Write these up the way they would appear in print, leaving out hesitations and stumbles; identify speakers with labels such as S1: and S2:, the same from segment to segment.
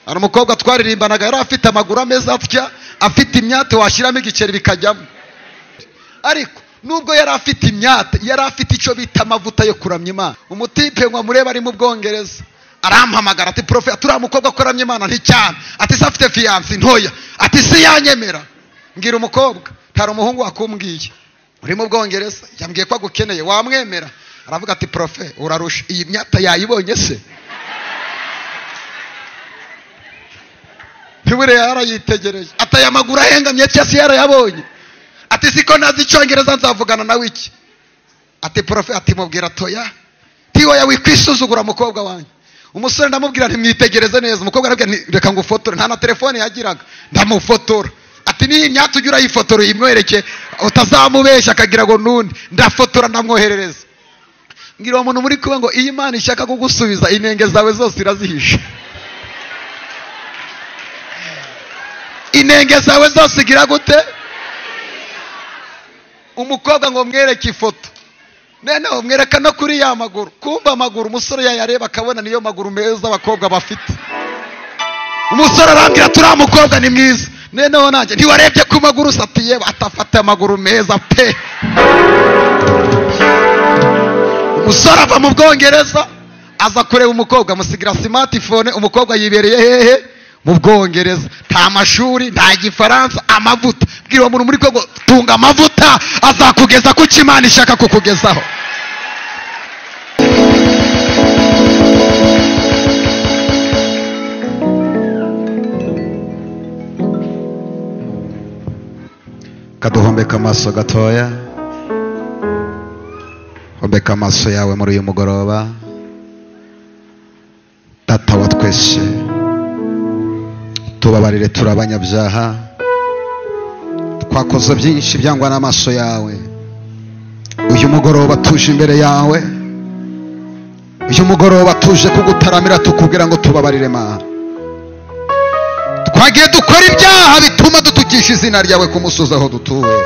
S1: Hari umukobwa twaririmbanaga yari afite amaguru ameze atya, afite imyate washyiramo igiceri bikajyamo. Ariko nubwo yari afite imyate, yari afite icyo bita amavuta yo kuramya Imana. Umutipe ngo amurebe ari mu Bwongereza, arampamagara ati profe, turiya mukobwa kuramya Imana nticyane, ati se afite fiyansi ntoya, ati se yanyemera. Mbwira umukobwa, ntari umuhungu wakumbwiye uri mu Bwongereza, yambwiye ko agukeneye, wamwemera? Aravuga ati profe urarusha, iyi myata yayibonye se? Ntibure yarayitegereje, ati aya maguru ahengamye cyase yarayabonye, ati siko nazi icyongereza nzavugana nawe iki? Ati profe, ati mubwira toya, tiwoya wikwisuzugura mukobwa wanjye. Umusore ndamubwira nti mwitegereze neza. Umukobwa arabwira nti reka ngufotore, nta na telefone yagiraga, ndamufotora. Ati niyi myata ujya urayifotora uyimwereke utazamubeshya akagira ngo nundi. Ndafotora ndamwoherereza. Ngira uwo muntu muri kuba ngo iyi Imana ishaka kugusubiza inenge zawe zose irazihisha. Inenge zawe zose igira gute? Umukobwa ngo mwereke ifoto, noneho mwereka no kuri ya maguru. Kumva amaguru umusore yayareba akabona niyo maguru meza abakobwa bafite. Umusore arambwira turiya mukobwa ni mwiza. Noneho nanjye ntiwarebye ku maguru satiye, atafata amaguru meza pe. Umusore ava mu Bwongereza aza kureba umukobwa, amusigira smartphone. Umukobwa yibereye hehe? Mu Bwongereza. Nta mashuri, nta gifaransa, amavuta. Bwira uwo muntu muri Kongo, tunga amavuta azakugeza ku cyo Imana ishaka kukugezaho. Kaduhombeka amaso gatoya. Hombeka amaso yawe muri uyu mugoroba. Data wa twese, tubabarire turi abanyabyaha, twakoze byinshi byangwa n'amaso yawe. Uyu mugoroba tuje imbere yawe, uyu mugoroba tuje kugutaramira tukubwira ngo tubabarire Mana. Twagiye dukora ibyaha bituma dutukisha izina ryawe ku musozi aho dutuye.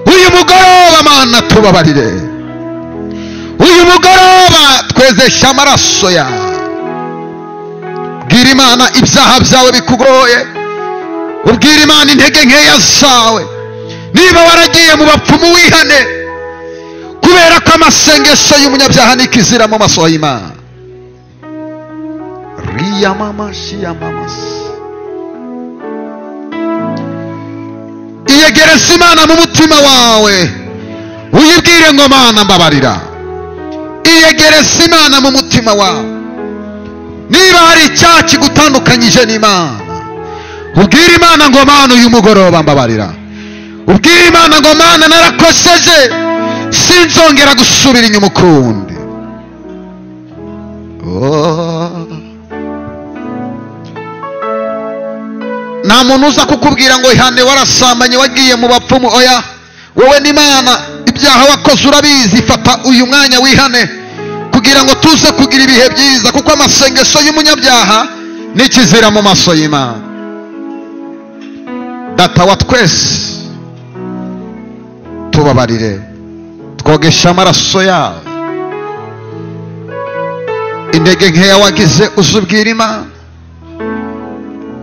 S1: Uyu mugoroba Mana tubabarire, uyu mugoroba twezesha amaraso yawe. Bwira Imana ibyaha byawe bikugoye, ubwira Imana intege nkeya zawe. Niba waragiye mu bapfumu wihane, kubera ko amasengesho y'umunyabyaha ni kizira mu maso y'Imana. Riya mama shiya mama. Iyegereze Imana mu mutima wawe, uyibwire ngo Mana mbabarira. Iyegereze Imana mu mutima wawe. Niba hari icyaha kigutandukanyije n'Imana, ubwire Imana ngo Mana uyu mugoroba mbabarira. Ubwire Imana ngo Mana narakoseje, sinzongera gusubira inyuma ukundi. Nta muntu uza kukubwira ngo ihane warasambanye wagiye mu bapfumu. Oya, wowe n'Imana ibyaha wakoze urabizi. Fata uyu mwanya wihane kugira ngo tuze kugira ibihe byiza, kuko amasengesho y'umunyabyaha ni kizira mu maso y'Imana. Data wa twese, tubabarire, twogesha amaraso yawe. Intege nkeya wagize uzubwira Imana.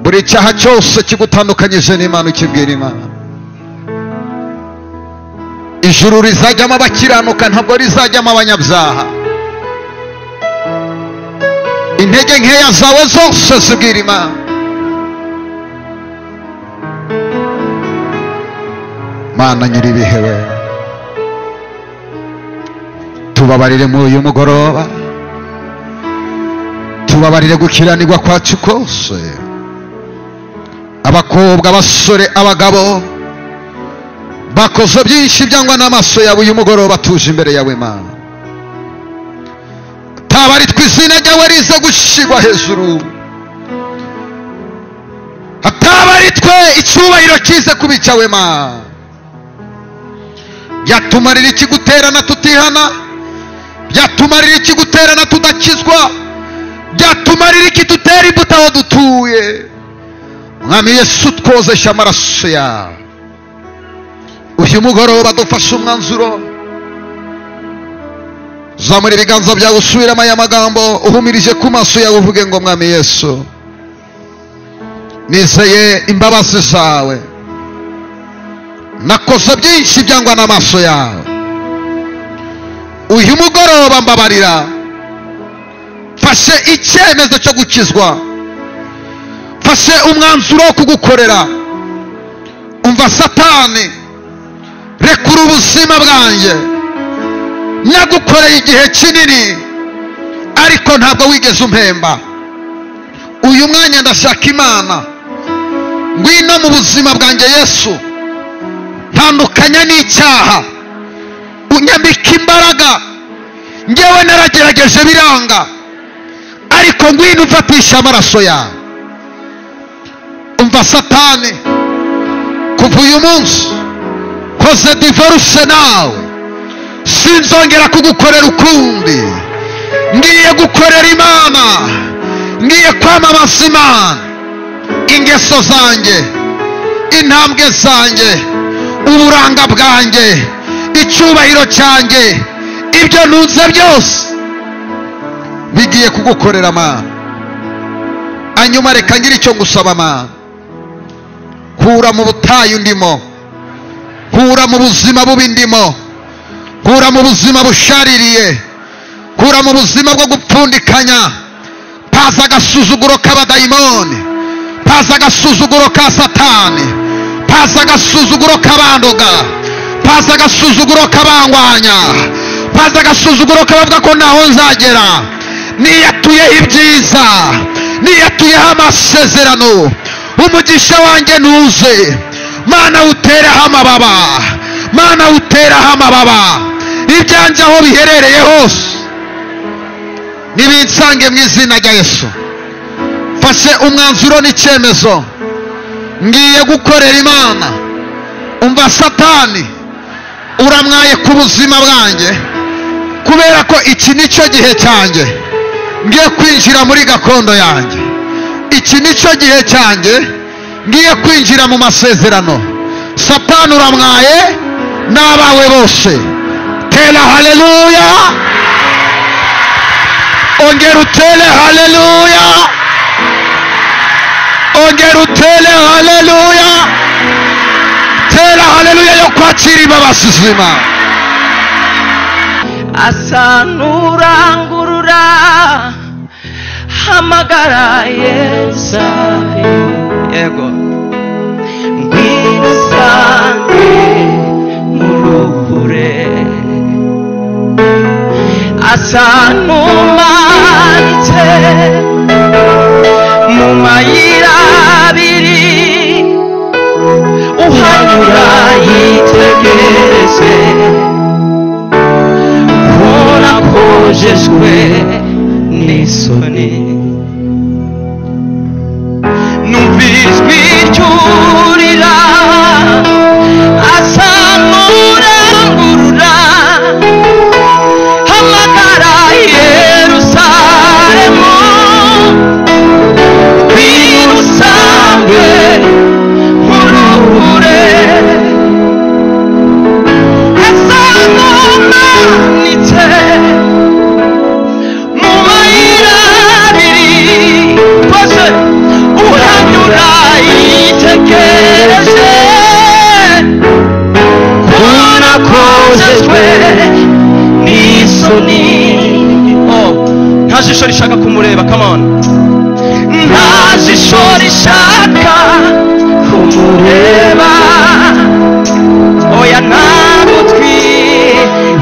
S1: Buri cyaha cyose kigutandukanyije n'Imana ukibwira Imana. Ijuru rizajyamo abakiranuka, ntabwo rizajyamo abanyabyaha. Intege nkeya zawe zose zibwira Imana. Mana nyiribihe we, tubabarire muri uyu mugoroba, tubabarire gukiranirwa kwacu kose. Abakobwa, abasore, abagabo bakoze byinshi byangwa n'amaso yawe, uyu mugoroba tuje imbere yawe Mana. Tabari twizina ryawe rize gushigwa hejuru, atabari twe icyubahiro kize kubicawe Mana. Byatumarira iki guterana tutihana? Byatumarira iki guterana tudakizwa? Byatumarira iki tutera imbuto aho dutuye? Mwami Yesu, twozesha amaraso yawe. Uyu mugoroba dufashe umwanzuro. Zamura ibiganza byawe usubiremo aya magambo, uhumirije ku maso yawe uvuge ngo Mwami Yesu, nizeye imbabazi zawe, nakoze byinshi byangwa n'amaso yawe, uyu mugoroba mbabarira, mfashe icyemezo cyo gukizwa, mfashe umwanzuro wo kugukorera. Umva Satani, rekura ubuzima bwanjye, nagukoreye igihe kinini ariko ntabwo wigeze umpemba. Uyu mwanya ndashaka Imana, ngwino mu buzima bwanjye Yesu, ntandukanya n'icyaha, unyambika imbaraga. Ngewe naragerageje biranga, ariko ngwino umfatisha amaraso yawe. Umva Satani, kuva uyu munsi koze divorce nawe, sinzongera kugukorera ukundi, ngiye gukorera Imana, ngiye kwamamaza Imana. Ingeso zanjye, intambwe zanjye, uburanga bwanjye, icyubahiro cyanjye, ibyo ntunze byose bigiye kugukorera Mana. Hanyuma reka ngire icyo ngusaba Mana, kura mu butayu ndimo, kura mu buzima bubi ndimo, kura mu buzima bushaririye, kura mu buzima bwo gupfundikanya. Paza agasuzuguro k'abadayimoni, paza agasuzuguro ka Satani, paza agasuzuguro k'abandoga, paza agasuzuguro k'abangwanya, paza agasuzuguro k'abavuga ko ntaho nzagera. Niyatuyeho ibyiza, niyatuyeho amasezerano, umugisha wanjye ntuze. Mana utereho amababa, Mana utereho amababa, ibyanjye aho biherereye hose nibinsange mu izina rya Yesu. Mfashe umwanzuro n'icyemezo, ngiye gukorera Imana. Umva Satani, uramwaye ku buzima bwanjye, kubera ko iki nicyo gihe cyanjye, ngiye kwinjira muri gakondo yanjye. Iki nicyo gihe cyanjye, ngiye kwinjira mu masezerano. Satani uramwaye n'abawe bose. Tera haleluya, ongera utere haleluya, ongera utere haleluya, tera haleluya yo kwakira imbabazi z'Imana.
S2: Asa n'urangurura hamagara Yesayo, yego ngwino usange muruhure. Asa n'umanitse mu mayira abiri, uhanyura yitegereze, kubona kojejwe n'isoni. Numva ijwi ryurira, asa n'urangurura, hamagara Yerusalemu, ngwino usange nkuruhure. Asa n'umanitse mu mayira abiri, rwose uhanyura yitegereje, kubona kojejwe n'isoni. Oh, nta jisho rishaka kumureba, come on. Nta jisho rishaka kumureba, oya nta gutwi,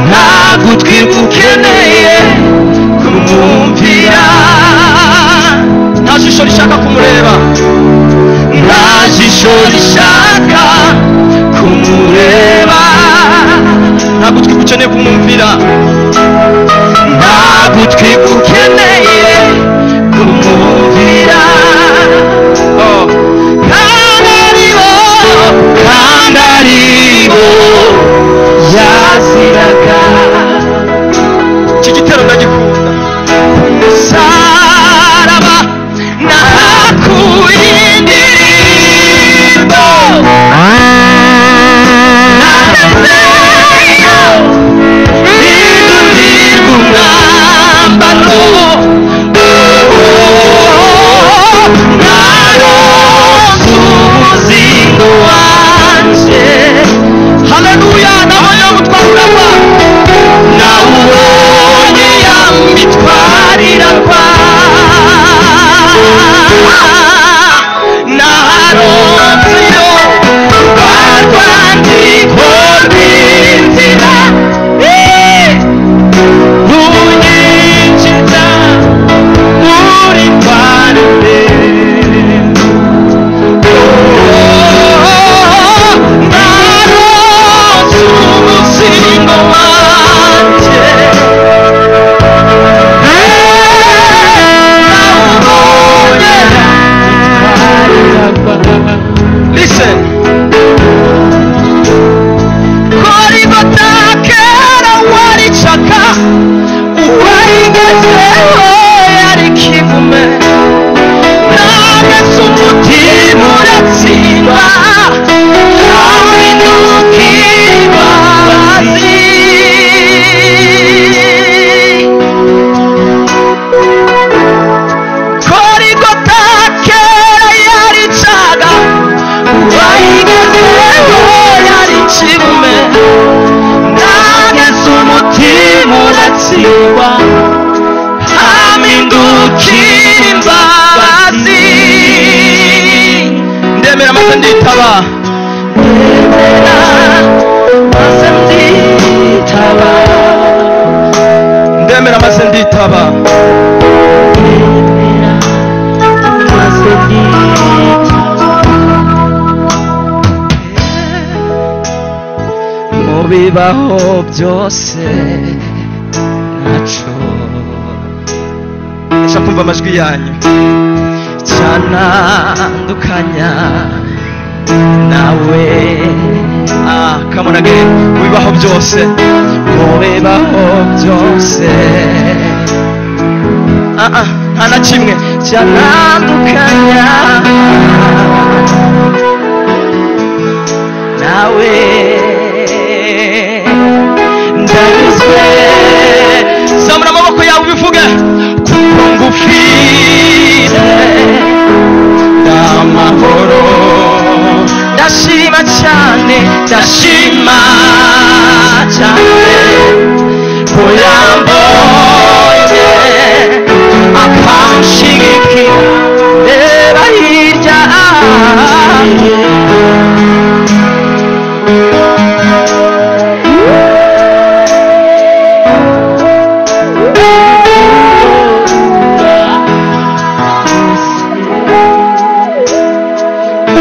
S2: nta gutwi gukeneye kumwumvira. Nta jisho rishaka kumureba, nta jisho rishaka kumureba, nta gutwi gukeneye kumwumvira, nta gutwi gukeneye kumwumvira. Oh, kandi aribo, kandi aribo yaziraga. Iki gitero ndagikunda. Ku musaraba nahakuye indirimbo, nahezeyo indulirwa. Mu bibaho byose ntaco ndashaka kumva amajwi yanyu cyanandukanya nawe. Ah, come on again. Mu bibaho byose, mu bibaho byose, ah ah, nta na kimwe cyanandukanya nawe. Ndanyuzwe. Zamura amaboko yawe ubivuge: kuko ngufite ndamahoro. Ndashima cyane, ndashima cyane ko yambonye akanshigikira. Reba hirya.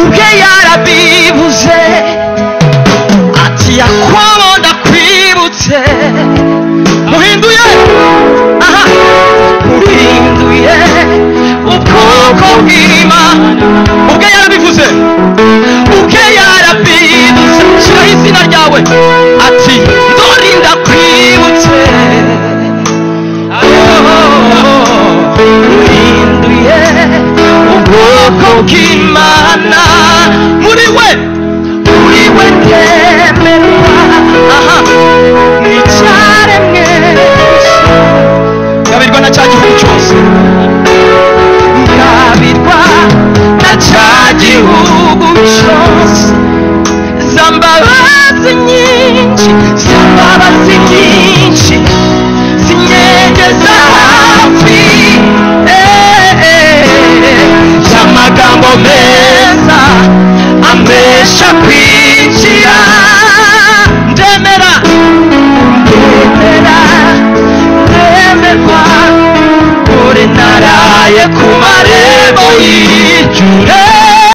S2: Ubwe yarabivuze ati: "Yakobo, ndakwibutse, muhinduye, aha, muhinduye ubwoko bw'Imana." Ubwe yarabivuze, ubwe yarabivuze. Shyiraho izina ryawe ati: "Ndori, ndakwibutse, muhinduye ubwoko bw'Imana." Muri we, muri we ndemerwa, aha, n'icyaremwe ngabirwa na cya gihugu cyose, ngabirwa na cya gihugu cyose. Zambabazi nyinshi, zambabazi nyinshi zinyegeza hafi, y'amagambo meza amesha kwinjira. Ndemera, ndemera, ndemerwa. Dore naraye ku marembo y'ijuru.